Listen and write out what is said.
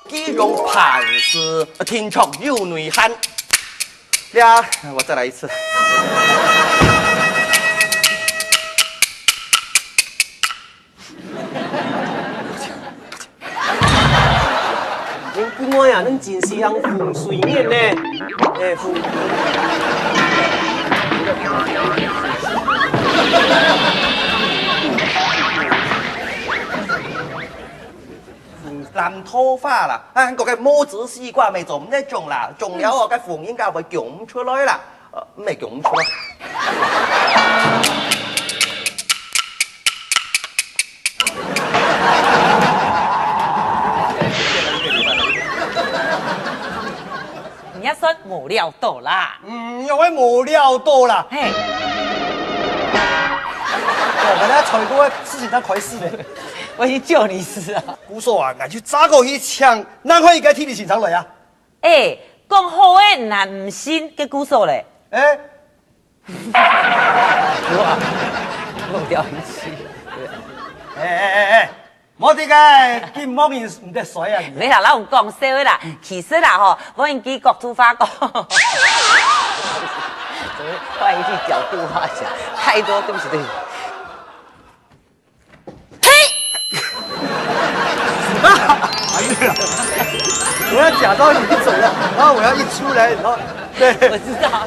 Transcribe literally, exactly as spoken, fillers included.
肌肉盘丝，听着有内涵。呀，我再来一次。恁奇怪啊，恁真係像風水人呢。哎，風風藍桃花啦，啊，該个拇指西瓜乜做毋得種啦，種了哦，該風應該會降出來啦，呃，毋係降出來。你也算無料到啦。嗯，又會無料到啦。嘿。哦，本來才个事情正開始呢。我已經叫你死啊。姑嫂啊，𠊎就早過去請，哪會一個替你先上來啊？哎，講好个，你還毋信，該姑嫂咧？哎，哇，弄掉一切。哎哎哎哎，莫得个，緊莫人毋得衰啊！你。沒啦，老公講笑个啦。其實啦吼，我已經國土化講，怎麼換一句角度話講，太多，對不起，對不起。嘿！哎呀，我要假裝你走了，然後我要一出來，然後，對。我知道。